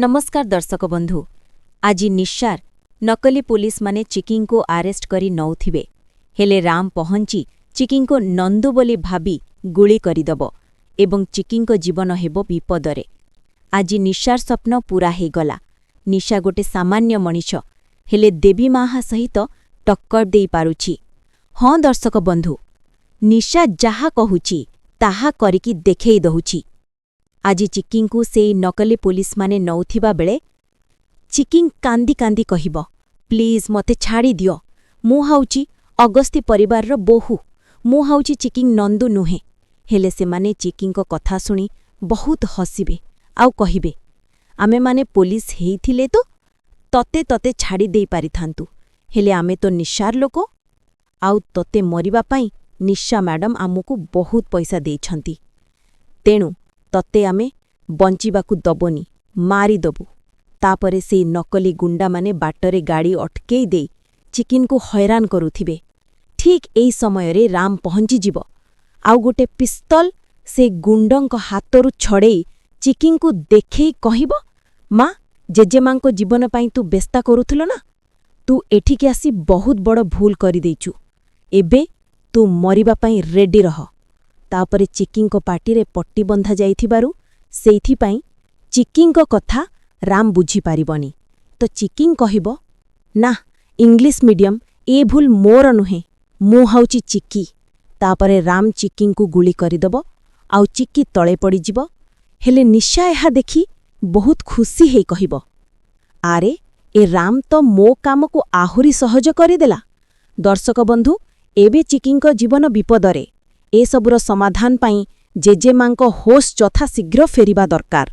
ନମସ୍କାର ଦର୍ଶକ ବନ୍ଧୁ। ଆଜି ନିଶାର ନକଲି ପୋଲିସମାନେ ଚିକିଙ୍କୁ ଆରେଷ୍ଟ କରି ନଉଥିବେ। ହେଲେ ରାମ ପହଞ୍ଚି ଚିକିଙ୍କୁ ନନ୍ଦୁ ବୋଲି ଭାବି ଗୁଳି କରିଦବ ଏବଂ ଚିକିଙ୍କ ଜୀବନ ହେବ ବିପଦରେ। ଆଜି ନିଶାର ସ୍ୱପ୍ନ ପୂରା ହେଇଗଲା। ନିଶା ଗୋଟେ ସାମାନ୍ୟ ମଣିଷ, ହେଲେ ଦେବୀ ମାହା ସହିତ ଟକ୍କର ଦେଇପାରୁଛି। ହଁ ଦର୍ଶକ ବନ୍ଧୁ, ନିଶା ଯାହା କହୁଛି ତାହା କରିକି ଦେଖେଇ ଦଉଛି। ଆଜି ଚିକିଙ୍କୁ ସେଇ ନକଲି ପୋଲିସମାନେ ନଉଥିବା ବେଳେ ଚିକିଂ କାନ୍ଦି କାନ୍ଦି କହିବ, "ପ୍ଲିଜ୍ ମୋତେ ଛାଡ଼ିଦିଅ। ମୁଁ ହେଉଛି ଅଗସ୍ତି ପରିବାରର ବୋହୂ। ମୁଁ ହେଉଛି ଚିକିଂ, ନନ୍ଦୁ ନୁହେଁ।" ହେଲେ ସେମାନେ ଚିକିଙ୍କ କଥା ଶୁଣି ବହୁତ ହସିବେ ଆଉ କହିବେ, "ଆମେମାନେ ପୋଲିସ ହେଇଥିଲେ ତ ତତେ ତତେ ଛାଡ଼ି ଦେଇପାରିଥାନ୍ତୁ। ହେଲେ ଆମେ ତ ନିଶାର ଲୋକ, ଆଉ ତତେ ମରିବା ପାଇଁ ନିଶା ମ୍ୟାଡମ୍ ଆମକୁ ବହୁତ ପଇସା ଦେଇଛନ୍ତି। ତେଣୁ ତତେ ଆମେ ବଞ୍ଚିବାକୁ ଦବନି, ମାରିଦବୁ।" ତାପରେ ସେଇ ନକଲି ଗୁଣ୍ଡାମାନେ ବାଟରେ ଗାଡ଼ି ଅଟକେଇ ଦେଇ ଚିକିନକୁ ହଇରାଣ କରୁଥିବେ। ଠିକ୍ ଏଇ ସମୟରେ ରାମ ପହଞ୍ଚିଯିବ ଆଉ ଗୋଟେ ପିସ୍ତଲ ସେ ଗୁଣ୍ଡଙ୍କ ହାତରୁ ଛଡ଼େଇ ଚିକିଙ୍କୁ ଦେଖେଇ କହିବ, "ମା, ଜେଜେମାଙ୍କ ଜୀବନ ପାଇଁ ତୁ ବ୍ୟସ୍ତା କରୁଥିଲୁ ନା? ତୁ ଏଠିକି ଆସି ବହୁତ ବଡ଼ ଭୁଲ କରିଦେଇଛୁ। ଏବେ ତୁ ମରିବା ପାଇଁ ରେଡି ରହ।" ତାପରେ ଚିକିଙ୍କ ପାଟିରେ ପଟି ବନ୍ଧା ଯାଇଥିବାରୁ ସେଇଥିପାଇଁ ଚିକିଙ୍କ କଥା ରାମ ବୁଝିପାରିବନି। ତ ଚିକିଂ କହିବ, "ନା, ଇଂଲିଶ ମିଡିୟମ, ଏ ଭୁଲ ମୋର ନୁହେଁ। ମୁଁ ହେଉଛି ଚିକି।" ତାପରେ ରାମ ଚିକିଙ୍କୁ ଗୁଳି କରିଦେବ ଆଉ ଚିକି ତଳେ ପଡ଼ିଯିବ। ହେଲେ ନିଶା ଏହା ଦେଖି ବହୁତ ଖୁସି ହେଇ କହିବ, "ଆରେ, ଏ ରାମ ତ ମୋ କାମକୁ ଆହୁରି ସହଜ କରିଦେଲା।" ଦର୍ଶକ ବନ୍ଧୁ, ଏବେ ଚିକିଙ୍କ ଜୀବନ ବିପଦରେ। ଏସବୁର ସମାଧାନ ପାଇଁ ଜେଜେମାଙ୍କ ହୋସ୍ ଯଥାଶୀଘ୍ର ଫେରିବା ଦରକାର।